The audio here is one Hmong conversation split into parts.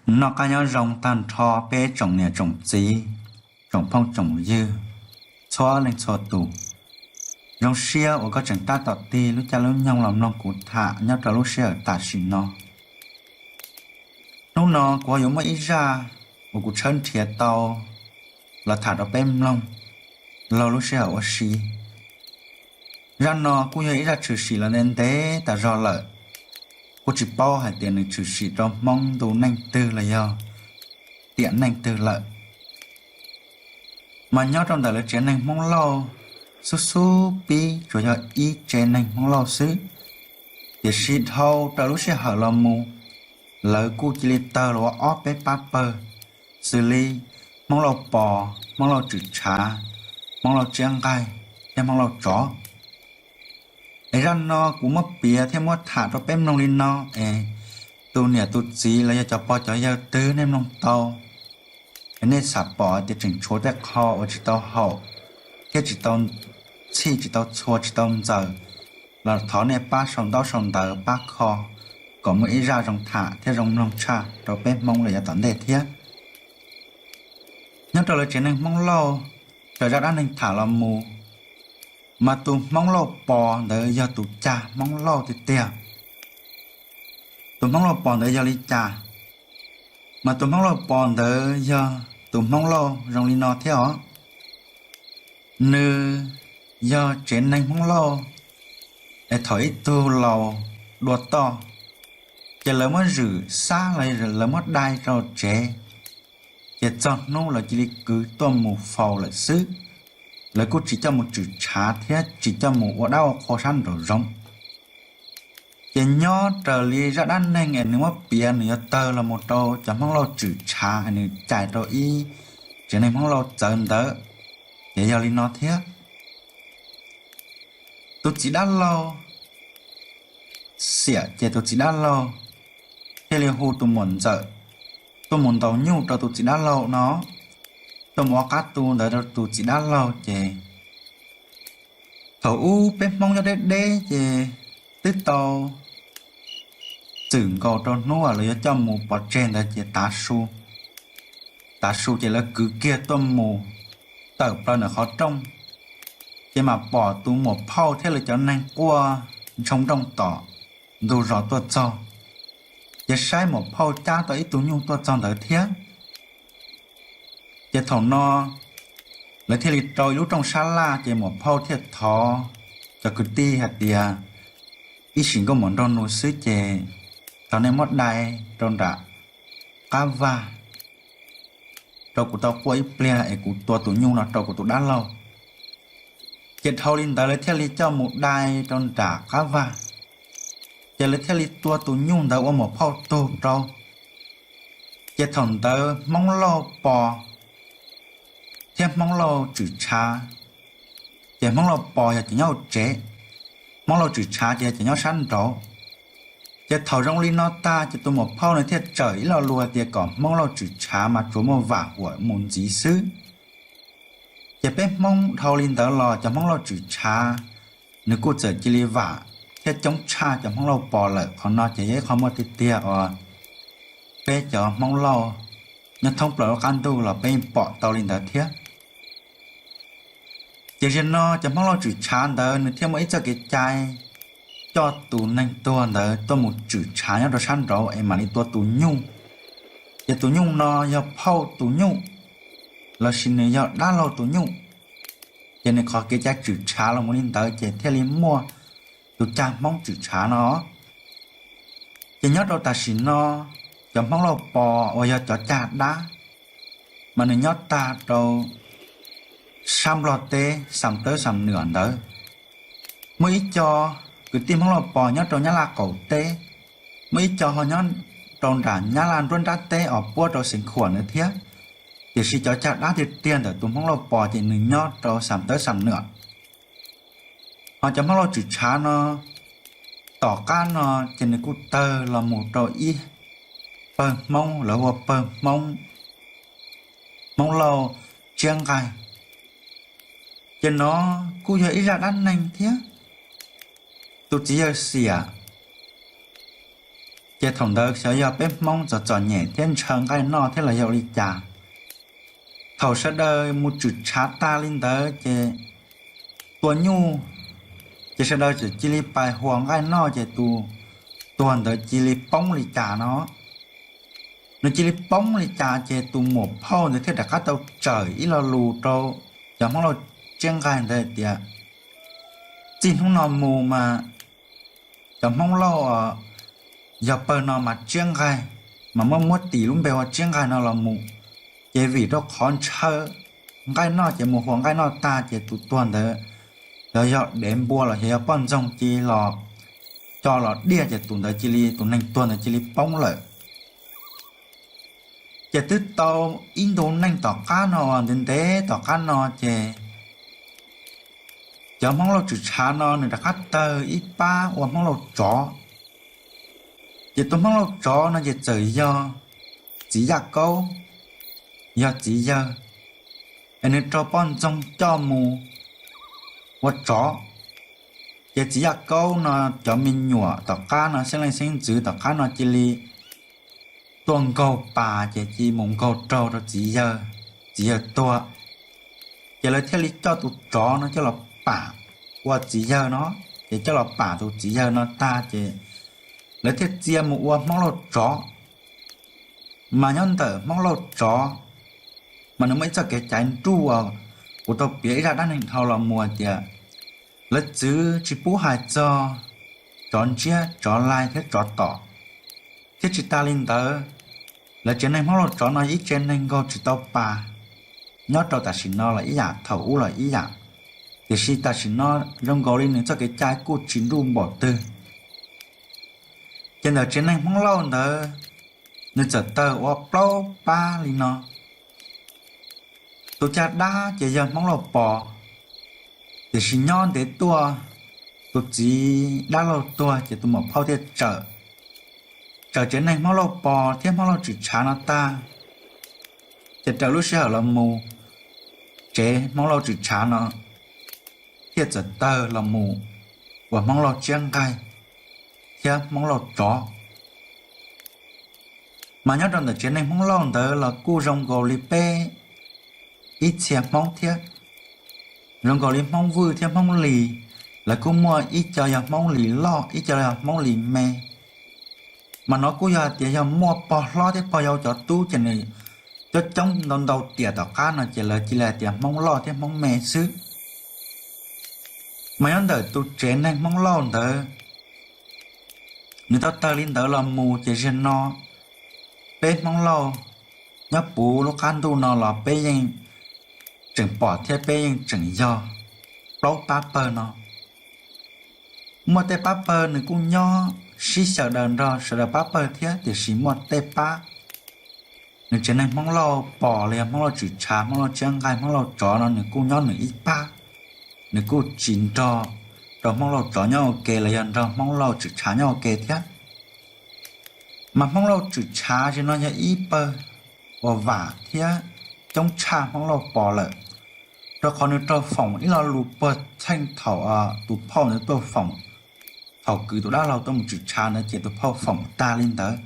Noj qab nyob zoo tag nrho peb tsoom niam tsoom txiv, tsoom phooj tsoom ywg, txhua leej txhua tus. Zoo siab uas koj tseem tab tom tig lub caij lub nyoog los mloog kuv tham nyob rau lub sij hawm tam sim no. Hnub no kuv ho yuav muaj ib zaj uas kuv tshawb nrhiav tau los tham rau peb mloog laug lub sij hawm ua si. Zaj no kuj yog ib zaj tshwm sim los ntev ntev tas zog lawm, kuj tsis paub hais tias nws tshwm sim rau Hmoob ntu neej twg los yog tiam neej twg lawm. Mas nyob rau ntawm lawv tsev neeg Hmoob Lauj xub xub pib tsuas yog ib tsev neeg Hmoob Lauj xwb, tiam sis dhau raws lub sij hawm los mus, lawv kuj cia li tawg los ua ob peb pab pawg, xws li Hmoob Lauj Pos, Hmoob Lauj Tswm Tshav, Hmoob Lauj Tsiab Nqaij thiab Hmoob Lauj Tsov. Es zaj no kuv muab piav thiab muab tham rau peb mloog li no es tus niam tus txiv los yog cov pog cov yawg twg nej mloog tau, nej xav pom tias tseem tshuav tej qho uas tsis tau haum thiab tsis tau txhij, tsis tau txhua, tsis tau ntxaws los thov nej pab sau ntaub sau ntawv pab kho kom muaj ib zaj zoo tham thiab zoo mloog tshaj rau peb Hmoob los yav tom ntej thiab. Nyob rau lawv tsev neeg Hmoob Lauj, raws zaj dab neeg tham los mus, mas tus Hmoob Lauj Pos ntawd yog tus cag Hmoob Lauj tiag tiag. Tus Hmoob Lauj Pos ntawd yog li cas? Mas tus Hmoob Lauj Pos ntawd yog tus Hmoob Lauj zoo li no thiab os. Nws yog tsev neeg Hmoob Lauj es thaum ib tug laus dua toj, ces lawv muab zwm xab los lawv muab dai rau tsev, ces txog hnub lawv cia li kwv tuaj mus faus lawm xwb. Lawv kuj tsis coj mus tswm tshav thiab tsis coj mus ua dab ua qhua sab nraum zoov. Ces nyob raws li zaj dab neeg es nws muab piav nws yuav tawg los mus rau cov Hmoob Lauj Tswm Tshav es nws cais rau ib tsev neeg Hmoob Lauj txawv ntawd, ces yog li no thiab. Tus txiv dab laug xiam ces tus txiv dab laug thiaj li hu tus muam ntxawm tuaj mus ntaus nyuj rau tus txiv dab laug no, tuaj mus ua qab tu ntawd rau tus txiv dab laug ces thaum ub peb Hmoob nyob deb deb ces twb tau txwm nkaus rau hnub uas lawv yuav coj mus pov tseg ntawd ces tav su, tav su ces lawv kwv kiag tuaj mus tawm plaws ntawm qhov rooj, ces mam pom tus muam phauj thiab lawv cov neeg quaj ntshoo nrooj tom ntug zos tuaj txog, ces saib muam phauj cab tau ib tug nyuj tuaj txog ntawd thiab. Ces thaum no lawv thiaj li rau ib lub rooj sab laj, ces muam phauj thiaj thov cov kwv tij hais tias, ib sim nkauj muam nraug nus xwb ces thov nej muab dai rau nram qab vag rau kuv tau quaj ib pliag es kuv tua tus nyuj no rau kuv tus dab laug. Ces dhau li ntawd lawv thiaj li coj mus dai rau nram qab vag, ces lawv thiaj li tua tus nyuj ntawd ua muam phauj tug rau. Ces thaum ntawd Hmoob Lauj Pos thiab Hmoob Lauj Tswm Tshav, ces Hmoob Lauj Pos yog cov nyob hauv tsev, Hmoob Lauj Tswm Tshav ces yog cov nyob sab nraud. Ces thaum zoo li no tag ces tus muam phauj nws thiaj tsawm ib lo lus hais tias kom Hmoob Lauj Tswm Tshav mas tsuas muaj vam huam mus ntxiv xwb. Ces peb Hmoob dhau li ntawd los cov Hmoob Lauj Tswm Tshav nws kuj txawm cia li vam thiab coob tshaj cov Hmoob Lauj Pos lawm. Qhov no ces yog ib qho muaj tiag tiag uas peb cov Hmoob Lauj nyob thoob plaws lub qab ntuj los peb pom tau li ntawd thiab. Ces zaum no cov Hmoob Lauj Tswm Tshav ntawd nws thiaj muaj ib txoj kev cai coj tus neeg tuag ntawd tuaj mus tswm tshav nyob rau sab nraud es mam li tua tus nyuj. Ces tus nyuj no yog phauj tus nyuj lossis nws yog dab laug tus nyuj. Ces nws qhov kev cai tswm tshav los mus li ntawd ces thiaj li muaj tus cag Hmoob tswm tshav no. Ces nyob rau tam sim no cov Hmoob Lauj Pos uas yog cov cag dab mas nws nyob tag rau sab Nplog teb Xam Tawb Xam Nwam ntawd. Muaj ib co kwv tij Hmoob Lauj Pos nyob rau Nyab Laj qaum teb, muaj ib co ho nyob rau nram Nyab Laj nruab nrab teb uas puab rau Xeev Khuam ntawd thiab. Tiam sis cov cag dab tiag tiag ntawm tus Hmoob Lauj Pos ces nws nyob rau Xam Tawb Xam Nwam. Ho cov Hmoob Lauj Tswm Tshav no tom qab no ces nws kuj tawg los mus rau ib pawg Hmoob lawv hu ua pawg Hmoob, Hmoob Lauj Tsiab Nqaij. Ces no kuj yog ib zaj dab neeg thiab. Tus txiv yawg xiam Ces thaum ntawd xyov yog peb Hmoob txom txom nyem thiab ntshaw nqaij noj thiab los yog ua li cas, thaum sawv daws mus tshwm tshav tag li ntawd ces tua nyuj, ces sawv daws txawm cia li pais huas nqaij noj ces tus tuag ntawd cia li poob li cas no. Nws cia li poob li cas ces tus muam phauj ntawd thiaj rov qab tau tsawm ib lo lus rau cov Hmoob Lauj tsiab nqaij ntawd tias, txij hnub no mus mas cov Hmoob Lauj yog pawg no mas tsiab nqaij, mas muab muab tis lub npe ua tsiab nqaij no los mus. Ces vim rau qhov ntshaw nqaij noj ces mus huas nqaij noj tag ces tus tuag ntawd los yog dev npua los yog poj ntxoog cia li los co los diaj ces tus ntawd cia li, tus neeg tuag ntawd cia li poob lawm. Ces twb tau ib ntu neej tom qab no uas ntev ntev tom qab no ces cov Hmoob Lauj tshwm tshav no nws rov qab tawg ib pab ua Hmoob Lauj tsov. Ces tus Hmoob Lauj tsov no ces txawm yog txiv Yaj Kaub, yog txiv yawg, es nws raug poj ntxoog coj mus ua tsov. Ces txiv Yaj Kaub no cov me nyuam tom qab no, xeeb leej xeeb ntxwv tom qab no cia li tuaj nkaug pas ces cia li mus nkaug raug rau txiv yawg, txiv yawg tuag. Ces lawv thiaj li coj tus tsov no coj los pam ua txiv yawg no, ces coj los pam tus txiv yawg no tag ces lawv thiaj txia mus ua Hmoob Lauj tsov. Mas nyob ntawm Hmoob Lauj tsov mas nws muaj ib txoj kev cai nruj uas kuv tau piav ib zaj dab neeg dhau los mus tias lawv txwv tsis pub hais txog tsov ntsiab, tsov laig thiab tsov tom. Thiab tsis tas li ntawd, lawv tsev neeg Hmoob Lauj tsov no ib tsev neeg nkaug tsis tau pas nyob rau tam sim no los ib yam, thaum ub los ib yam, tiam sis tam sim no zoo nkaus li nws txoj kev cai kuj tsis nruj npaum twg. Ces ntawm tsev neeg Hmoob Lauj ntawd, nws txawm tawg ua plaub pab li no. Tus caj dab ces yog Hmoob Lauj Pos, tiam sis nyob ntev tuaj tus txiv dab laug tuag ces tus muam phauj thiaj tsawm, tsawm tsev neeg Hmoob Lauj Pos thiab Hmoob Lauj Tswm Tshav no tag. Ces raws lub sij hawm los mus, tsev Hmoob Lauj Tswm Tshav no thiaj txawm tawg los mus ua Hmoob Lauj Tsiab Nqaij thiab Hmoob Lauj Tsov. Mas nyob rau ntawm tsev neeg Hmoob Lauj ntawd los kuj zoo nkaus li peb ib txhia Hmoob thiab, zoo nkaus li Hmoob Vwj thiab Hmoob Lis, lawv kuj muaj ib co yog Hmoob Lis loj, ib co yog Hmoob Lis me. Mas no kuj yog hais tias yog muaj pog hlob thiab pog yau cov tub ces nws coob coob ntau ntau tiam tom qab no ces lawv cia li hais tias Hmoob loj thiab Hmoob me xwb. Mas nyob ntawm tus tsev neeg Hmoob Lauj ntawd, nws tau tawg li ntawd los mus ces ziag no peb Hmoob Lauj nyob puv lub qab ntuj no los peb yeej tseem pom thiab peb yeej tseem yog plaub pab pawg no. Muaj tej pab pawg nws kuj nyob sib xyaw daws nrog sawv daws pab pawg thiab, tiam sis muaj tej pab nws tsev neeg Hmoob Lauj Pos los yog Hmoob Lauj Tswm Tshav, Hmoob Lauj Tsiab Nqaij, Hmoob Lauj Tsov no nws kuj nyob nws ib pab, nws kuj tsis nrog rau Hmoob Lauj Tsov nyob ua ke los yog nrog Hmoob Lauj Tswm Tshav nyob ua ke thiab. Mas Hmoob Lauj Tswm Tshav ziag no yog ib pawg uas vam thiab coob tshaj Hmoob Lauj Pos lawm, rau qhov nws raug foom ib lo lus puag txheej thaum tus phauj ntawd tuaj foom, thaum kwv tus dab laug tuaj mus tswm tshav ntawd ces tus phauj foom tag li ntawd.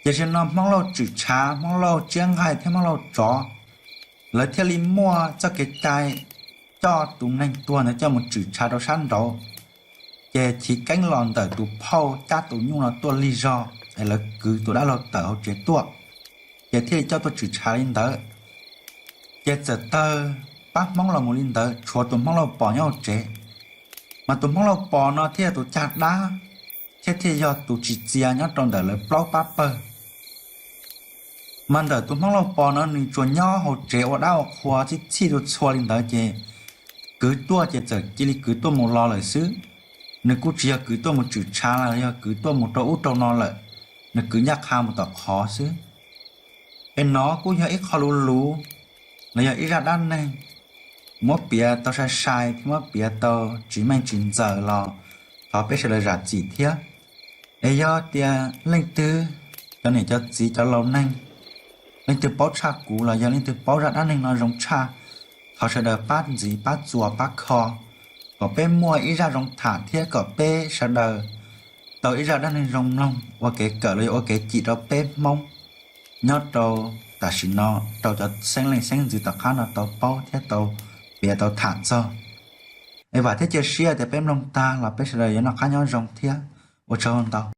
Ces ziag no Hmoob Lauj Tswm Tshav, Hmoob Lauj Tsiab Nqaij thiab Hmoob Lauj Tsov, lawv thiaj li muaj txoj kev cai coj tus neeg tuag ntawd coj mus tswm tshav rau sab nraud. Ces chiv keeb los ntawm tus phauj cab tus nyuj no tuaj lig zog es lawv kwv tus dab laug tawm hauv tsev tuaj, ces thiaj li coj tuaj tswm tshav li ntawd. Ces txawm tawg pab Hmoob los mus li ntawd, tshuav tus Hmoob Lauj Pos nyob hauv tsev. Mas tus Hmoob Lauj Pos no thiaj yog tus cag dab, thiab thiaj yog tus tsis txia nyob rau ntawm lawv plaub pab pawg. Mas ntawm tus Hmoob Lauj Pos no nws tsuas nyob hauv tsev ua dab ua qhua txhij txhij txhua txhua li ntawd ces kwv tuaj ces txawm cia li kwv tuaj mus los lawm xwb. Nws kuj tsis yog kwv tuaj mus tswm tshav los yog kwv tuaj mus rau ub rau no lawm, nws kwv ncaj qha mus tom qhov xwb. Es no kuj yog ib qho luv luv los yog ib zaj dab neeg muab piav tau sai sai thiab muab piav tau tsis meej tsis ntxaws los thov peb sawv daws zam txim thiab. Es yog tias leej twg, cov niam cov txiv cov laus neeg, leej twg paub tshaj kuv los yog leej twg paub zaj dab neeg no zoo tshaj, thov sawv daws pab ntxiv pab txuas pab kho kom peb muaj ib zaj zoo tham thiab kom peb sawv daws tau ib zaj dab neeg zoo mloog ua kev kawm los yog ua kev cim rau peb Hmoob nyob rau tam sim no, rau cov xeeb leej xeeb ntxwv tom qab no tau paub thiab tau piav tau tham txog. Es vam thiab cia siab tias peb mloog tag los peb sawv daws yuav noj qab nyob zoo thiab. Ua tsaug ntau.